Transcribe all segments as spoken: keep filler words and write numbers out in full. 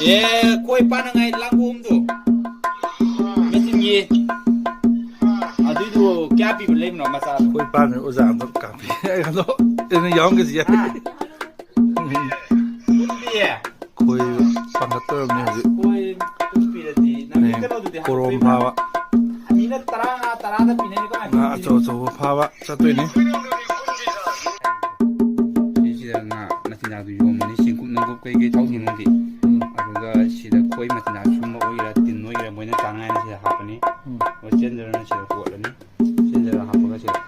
ꯑꯦ, ꯑꯩꯈꯣꯏ ꯄꯥꯅꯉꯥꯏ ꯂꯥꯡꯒꯣꯝꯗꯣ꯫ ꯃꯆꯤꯟꯒꯤ꯫ ꯑꯗꯨꯏꯗꯨ ꯀꯌꯥ ꯄꯤꯕ ꯂꯩꯕꯅꯣ ꯃꯆꯥꯗꯣ? ꯑꯩꯈꯣꯏ ꯄꯥꯅ ꯑꯣꯖꯥ ꯑꯝꯇ ꯀꯥꯞꯄꯤ꯫ ꯑꯗꯣ ꯑꯩꯅ ꯌꯥꯎꯔꯝꯒꯦꯁꯤ ꯌꯥꯏ꯫ ꯍꯥ? ꯀꯨꯟ ꯄꯤꯌꯦ? ꯑꯩꯈꯣꯏ ꯄꯥꯡꯈꯠꯇꯧꯔꯕꯅꯤ ꯍꯧꯖꯤꯛ꯫ ꯑꯩꯈꯣꯏ ꯀꯨꯟ ꯄꯤꯔꯗꯤ ꯅꯪꯒꯤ ꯍꯌꯦꯡ ꯀꯩꯅꯣꯗꯨꯗꯤ ꯀꯣꯔꯣꯝ ꯍꯥꯞꯇꯣꯏꯕ? ꯐꯥꯕ꯫ ꯃꯤꯅ ꯇꯔꯥ, ꯇꯔꯥꯗ ꯄꯤꯅꯔꯤꯀꯣ꯫ ꯉꯥ ꯑꯆꯧ ꯑꯆꯧꯕ ꯐꯥꯕ ꯆꯠꯇꯣꯏꯅꯤ꯫ ꯁꯤꯁꯤꯗ ꯉꯥ ꯃꯆꯤꯟꯖꯥꯛꯇꯨ ꯌꯣꯟꯕꯅꯤ, ꯆꯦꯡꯀꯨꯞ ꯅꯨꯡꯀꯨꯞ ꯀꯩꯀꯩ ꯊꯥꯎ ꯊꯤꯡꯉꯨꯒꯤ꯫ ꯎꯝ꯫ ꯑꯗꯨꯒ ꯁꯤꯗ ꯈꯣꯏ ꯃꯆꯤꯟꯖꯥꯛ ꯁꯨꯝꯕ ꯑꯣꯏꯒꯦꯔꯥ, ꯇꯤꯟ ꯑꯣꯏꯒꯦꯔꯥ, ꯃꯣꯏꯅ ꯆꯥꯅꯉꯥꯏꯅ ꯁꯤꯗ ꯍꯥꯞꯄꯅꯤ꯫ ꯎꯝ꯫ ꯑꯗꯨꯒ ꯆꯦꯟꯗꯔꯅ ꯁꯤꯗ ꯀꯣꯠꯂꯅꯤ꯫ ꯆꯦꯟꯗꯔ ꯍꯥꯞꯄꯒ ꯁꯤꯗ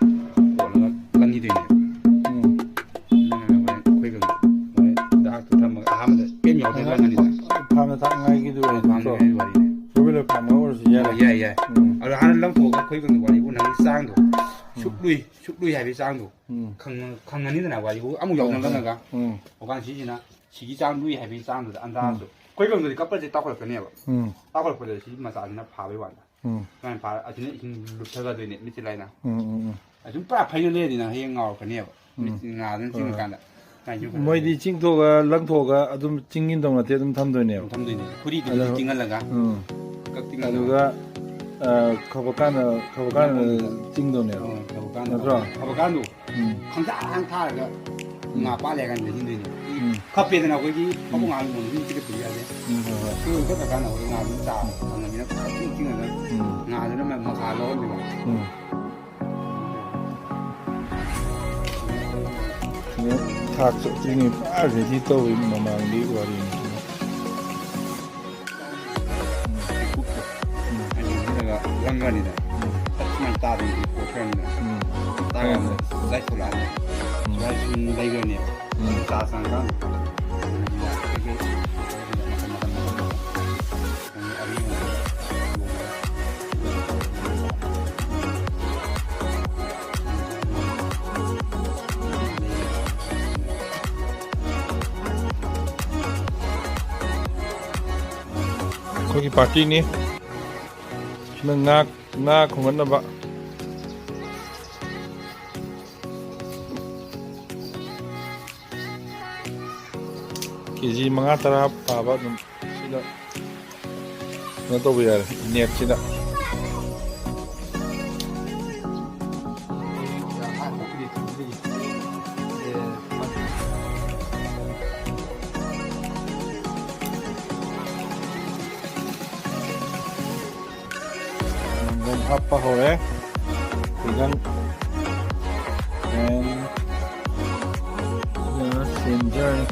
ꯀꯣꯠꯂꯒ ꯂꯪꯈꯤꯗꯣꯏꯅꯦꯕ꯫ ꯎꯝ꯫ ꯂꯪꯉꯒ ꯍꯣꯔꯦꯟ ꯈꯣꯏꯕꯗꯣ ꯍꯣꯔꯦꯟ ꯗꯥꯛꯇꯨ ꯊꯝꯃꯒ ꯑꯍꯥꯟꯕꯗ ꯀꯩꯝ ꯌꯥꯎꯗꯅ ꯂꯪꯉꯅꯤꯗꯅ꯫ ꯐꯥꯝꯗ ꯊꯥꯛꯅꯉꯥꯏꯒꯤꯗꯨ ꯑꯣꯏꯅ ꯐꯥꯝꯗ ꯅꯠꯇ꯭ꯔꯣ? ꯉꯥꯏ ꯋꯥꯔꯤꯅꯤ꯫ ꯕ꯭ꯔꯣꯏꯂꯔ ꯐꯥꯝ ꯑꯣꯏꯔꯁꯨ ꯌꯥꯏ꯫ ꯑꯣ, ꯌꯥꯏ, ꯌꯥꯏ꯫ ꯎꯝ꯫ ꯑꯗꯣ ꯍꯥꯟꯅ ꯂꯪꯊꯣꯛꯑꯒ ꯈꯣꯏꯕꯗꯣ ꯋꯥꯔꯤꯕꯨ ꯅꯪꯒꯤ ꯆꯥꯡꯗꯣ ꯎꯝ꯫ ꯁꯨꯛꯂꯨꯏ꯫ ꯁꯨꯛꯂꯨꯏ ꯍꯥꯏꯕꯒꯤ ꯆꯥꯡꯗꯣ ꯎꯝ꯫ ꯈꯪ-, ꯈꯪꯉꯅꯤꯗꯅ ꯋꯥꯔꯤꯕꯨ ꯑꯃꯨꯛ ꯌꯥꯎꯅ ꯎꯝ꯫ ꯂꯪꯉꯒ ꯎꯝ꯫ ꯑꯣꯀꯥꯟ ꯁꯤꯁꯤꯅ ꯁꯤꯒꯤ ꯆꯥꯡ ꯂꯨꯏ ꯍꯥꯏꯕꯒꯤ ꯆꯥꯡꯗꯨꯗ ꯑꯟꯗꯥꯖꯇꯣ ꯎꯝ꯫ ꯈꯣꯏꯕꯝꯗꯨꯗꯤ ꯀꯞꯄꯜꯁꯤ ꯇꯥꯎꯈꯠꯂꯛꯀꯅꯦꯕ꯫ ꯎꯝ꯫ ꯇꯥꯎꯈꯠꯂꯛꯄꯗ ꯁꯤ ꯃꯆꯥꯁꯤꯅ ꯐꯥꯕꯩ ꯋꯥꯅꯤꯗ꯫ ꯎꯝ꯫ ꯁꯨꯃꯥꯏꯅ ꯐꯥꯔ ꯑꯁꯤꯅ ꯏꯁꯤꯡ ꯂꯨꯞꯊꯒꯗꯣꯏꯅꯦ ꯃꯤꯠꯁꯤ ꯂꯥꯏꯅ꯫ ꯎꯝ, ꯎꯝ, ꯎꯝ꯫ ꯑꯗꯨꯝ ꯄꯨꯔꯥ ꯐꯩꯅ ꯂꯩꯔꯗꯤ ꯅꯪ ꯍꯌꯦꯡ ꯉꯥꯎꯔꯛꯀꯅꯦꯕ꯫ ꯎꯝ꯫ ꯃꯤꯠꯁꯤ ꯉꯥꯗꯅ ꯍꯣꯏ, ꯍꯣꯏ꯫ ꯆꯤꯡꯉꯀꯥꯟꯗ ꯁꯨꯃꯥꯏꯅ ꯌꯣꯛꯈꯠꯂꯛꯀꯅꯦꯕ꯫ ꯃꯣꯏꯗꯤ ꯆꯤꯡꯊꯣꯛꯑꯒ ꯂꯪꯊꯣꯛꯑꯒ ꯑꯗꯨꯝ ꯆꯤꯡꯒꯤꯗꯧ ꯅꯠꯇꯦ ꯑꯗꯨꯝ ꯊꯝꯗꯣꯏꯅꯦꯕ꯫ ꯑꯗꯨꯝ ꯊꯝꯗꯣꯏꯅꯦ꯫ ꯐꯨꯔꯤꯗꯨꯁꯨ ꯑꯗꯣ ꯆꯤꯡꯍꯜꯂꯒ ꯎꯝ꯫ ꯀꯛ ꯆꯤꯡꯍꯜꯂꯒ꯫ ꯑꯗꯨꯒ ꯑ, ꯈꯕꯛꯀꯥꯟꯗ ꯈꯕꯛꯀꯥꯟꯗ ꯆꯤꯡꯗꯧꯅꯦꯕ꯫ ꯑ, ꯈꯕꯛꯀꯥꯟꯗ ꯅꯠꯇ꯭ꯔꯣ? ꯈꯕꯛꯀꯥꯟꯗꯣ ꯎꯝ꯫ ꯈꯪꯊꯥ ꯊꯥꯔꯒ ꯎꯝ꯫ ꯉꯥ ꯄꯥꯜꯂꯦ ꯍꯥꯏ ꯀꯥꯟꯗ ꯂꯩꯁꯤꯟꯗꯣꯏꯅꯦ꯫ ꯎꯝ꯫ ꯈꯞꯄꯦꯗꯅ ꯑꯩꯈꯣꯏꯒꯤ ꯎꯝ꯫ ꯈꯕꯛ ꯉꯥ ꯂꯣꯟꯕꯗꯨ ꯆꯤꯡꯈꯠꯄꯗꯤ ꯌꯥꯗꯦ꯫ ꯎꯝ, ꯍꯣꯏ, ꯍꯣꯏ꯫ ꯆꯤꯡꯈꯠꯄ ꯀꯥꯟꯗ ꯑꯩꯈꯣꯏ ꯉꯥꯗꯨꯅ ꯆꯥꯕ ꯐꯪꯉꯕꯅꯤꯅ ꯐꯖꯅ ꯆꯤꯡꯉꯒ ꯎꯝ꯫ ꯉꯥꯗꯨꯅ ꯃ-, ꯃꯈꯥ ꯂꯧꯍꯟꯗꯣꯏꯕ꯫ ꯎꯝ꯫ ꯊꯥꯛ ꯆꯠꯇ꯭ꯔꯤꯉꯩ ꯄꯨꯔꯥ ꯔꯦꯗꯤ ꯇꯧꯋꯤ ꯃꯃꯥꯡꯒꯤ ꯋꯥꯔꯤꯅꯤ꯫ ꯎꯝ꯫ ꯂꯪꯈ꯭ꯔꯅꯤꯗ꯫ ꯎꯝ꯫ ꯁꯨꯃꯥꯏꯅ ꯇꯥꯗꯣꯏꯅꯤ ꯀꯣꯠꯈ꯭ꯔꯅꯤꯗ꯫ ꯎꯝ꯫ ꯇꯥꯔꯀꯥꯟꯗ ꯂꯥꯏꯊꯣꯛꯂꯛꯑꯅꯤ꯫ ꯎꯝ꯫ ꯁꯨꯃꯥꯏꯅ ꯁꯨꯝ ꯂꯩꯈ꯭ꯔꯅꯦꯕ꯫ ꯎꯝ꯫ ꯆꯥ ꯆꯪꯀꯥꯟꯗ꯫ ꯑꯩꯈꯣꯏꯒꯤ ꯄꯥꯔꯇꯤꯅꯤ꯫ ꯁꯤꯅ ꯉꯥ, ꯉꯥ ꯈꯣꯡꯒꯠꯅꯕ꯫ ꯀꯦ ꯖꯤ ꯃꯉꯥ ꯇꯔꯥ ꯇꯥꯕ ꯑꯗꯨꯝ ꯁꯤꯗ ꯀꯩꯅꯣ ꯇꯧꯕ ꯌꯥꯔꯦ, ꯅꯦꯠꯁꯤꯗ꯫ ꯃꯪꯒꯟ ꯍꯥꯞꯄ ꯍꯧꯔꯦ꯫ ꯐꯤꯖꯪ꯫ ꯐꯦꯟ꯫ ꯁꯤꯅ ꯁꯦꯝꯖꯔꯦ꯫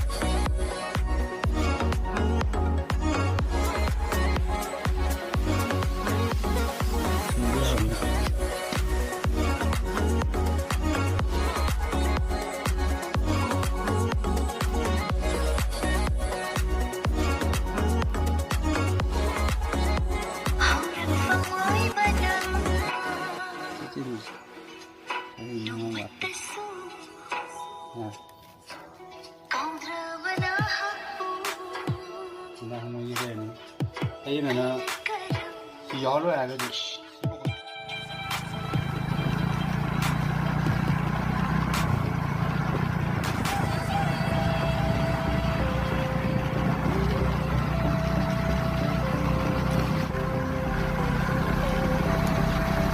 ꯁꯤꯗ ꯃꯣꯏꯒꯤ ꯀꯩ ꯍꯥꯏꯅꯤ? ꯑꯩꯅꯅ ꯁꯤ ꯌꯥꯎꯍꯜꯂꯣꯏ ꯍꯥꯏꯔꯒꯗꯤ꯫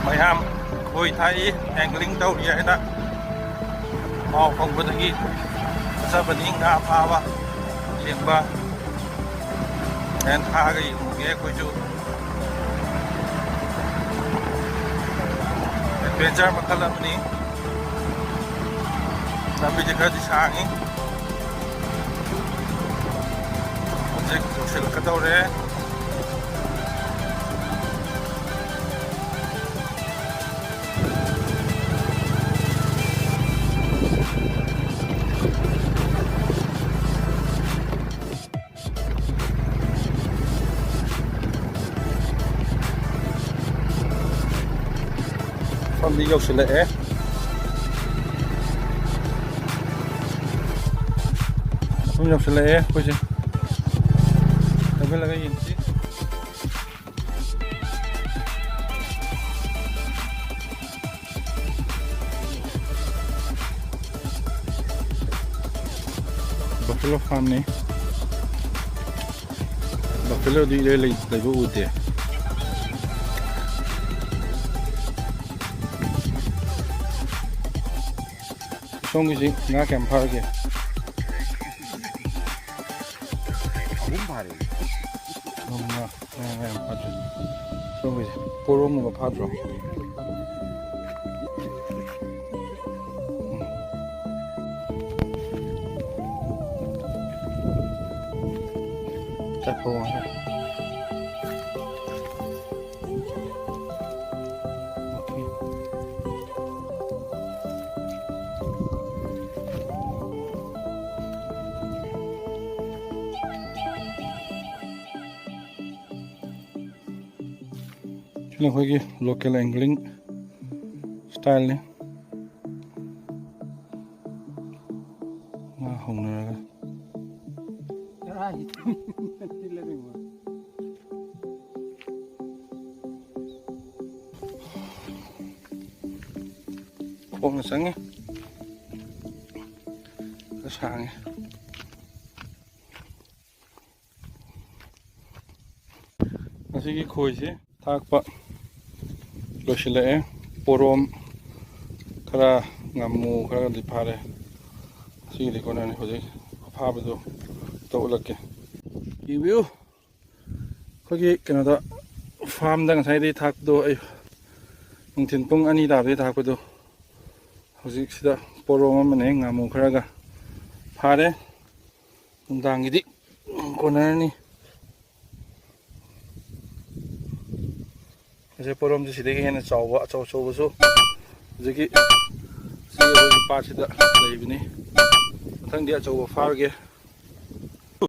ꯃꯌꯥꯝ ꯈꯣꯏ ꯊꯥꯛꯏ, ꯑꯦꯡꯒ꯭ꯂꯤꯡ ꯇꯧꯔꯤ ꯍꯥꯏꯅ ꯄꯥꯎ ꯐꯪꯕꯗꯒꯤ ꯆꯠꯆꯕꯅꯤ ꯉꯥ ꯐꯥꯕ ꯌꯦꯡꯕ꯫ ꯍꯣꯔꯦꯟ ꯊꯥꯒ ꯌꯦꯡꯉꯨꯒꯦ ꯑꯩꯈꯣꯏꯁꯨ꯫ ꯑꯦꯗꯚꯦꯟꯆꯔ ꯃꯈꯜ ꯑꯃꯅꯤ꯫ ꯂꯝꯕꯤꯁꯦ ꯈꯔꯗꯤ ꯁꯥꯡꯉꯤ꯫ ꯍꯧꯖꯤꯛ ꯌꯧꯁꯤꯜꯂꯛꯀꯗꯧꯔꯦ꯫ ꯃꯐꯝꯗꯤ ꯌꯧꯁꯤꯜꯂꯛꯑꯦ꯫ ꯃꯐꯝ ꯌꯧꯁꯤꯜꯂꯛꯑꯦ ꯑꯩꯈꯣꯏꯁꯦ꯫ ꯆꯪꯁꯤꯜꯂꯒ ꯌꯦꯡꯁꯤ꯫ Buffalo farmꯅꯤ꯫ ꯍꯦꯜꯂꯣꯗꯤ ꯏꯔꯩ ꯂꯩ-, ꯂꯩꯕ ꯎꯗꯦ꯫ ꯁꯣꯝꯒꯤꯁꯤ ꯉꯥ ꯀꯌꯥꯝ ꯐꯥꯔꯒꯦ? ꯑꯍꯨꯝ ꯐꯥꯔꯦ꯫ ꯉꯥ, ꯉꯥ ꯌꯥꯝ ꯐꯥꯗ꯭ꯔꯦ꯫ ꯁꯣꯝꯒꯤꯁꯦ ꯄꯣꯔꯣꯝꯒꯨꯝꯕ ꯐꯥꯗ꯭ꯔꯣ? ꯎꯝ꯫ ꯆꯠꯄ ꯋꯥꯅꯤ꯫ ꯁꯤꯅ ꯑꯩꯈꯣꯏꯒꯤ local angling styleꯅꯤ꯫ ꯉꯥ ꯍꯧꯅꯔꯒ꯫ ꯈꯣꯡꯅ ꯆꯪꯉꯤ꯫ ꯈꯔ ꯁꯥꯡꯉꯤ꯫ ꯉꯁꯤꯒꯤ ꯈꯣꯏꯁꯦ ꯊꯥꯛꯄ ꯂꯣꯏꯁꯤꯜꯂꯛꯑꯦ꯫ ꯄꯣꯔꯣꯝ ꯈꯔ, ꯉꯥꯃꯨ ꯈꯔꯗꯤ ꯐꯥꯔꯦ꯫ ꯉꯁꯤꯒꯤꯗꯤ ꯀꯣꯟꯅꯅꯤ꯫ ꯍꯧꯖꯤꯛ ꯑꯐꯥꯕꯗꯣ ꯑꯝꯇ ꯎꯠꯂꯛꯀꯦ꯫ ꯌꯦꯡꯕꯤꯌꯨ, ꯑꯩꯈꯣꯏꯒꯤ ꯀꯩꯅꯣꯗ, farmꯗ ꯉꯁꯥꯏꯗꯒꯤ ꯊꯥꯛꯄꯗꯣ, ꯑꯩ ꯅꯨꯡꯊꯤꯜ ꯄꯨꯡ ꯑꯅꯤ ꯇꯥꯕꯗꯒꯤ ꯊꯥꯛꯄꯗꯣ, ꯍꯧꯖꯤꯛꯁꯤꯗ ꯄꯣꯔꯣꯝ ꯑꯃꯅꯦ, ꯉꯥꯃꯨ ꯈꯔꯒ ꯐꯥꯔꯦ꯫ ꯅꯨꯡꯗꯥꯡꯒꯤꯗꯤ ꯀꯣꯟꯅꯔꯅꯤ꯫ ꯉꯁꯥꯏ ꯄꯣꯔꯣꯝꯁꯦ ꯁꯤꯗꯒꯤ ꯍꯦꯟꯅ ꯆꯥꯎꯕ, ꯑꯆꯧ ꯑꯆꯧꯕꯁꯨ ꯍꯧꯖꯤꯛꯀꯤ ꯁꯤ ꯑꯩꯈꯣꯏꯒꯤ ꯄꯥꯠꯁꯤꯗ ꯂꯩꯕꯅꯤ꯫ ꯃꯊꯪꯗꯤ ꯑꯆꯧꯕ ꯐꯥꯔꯒꯦ꯫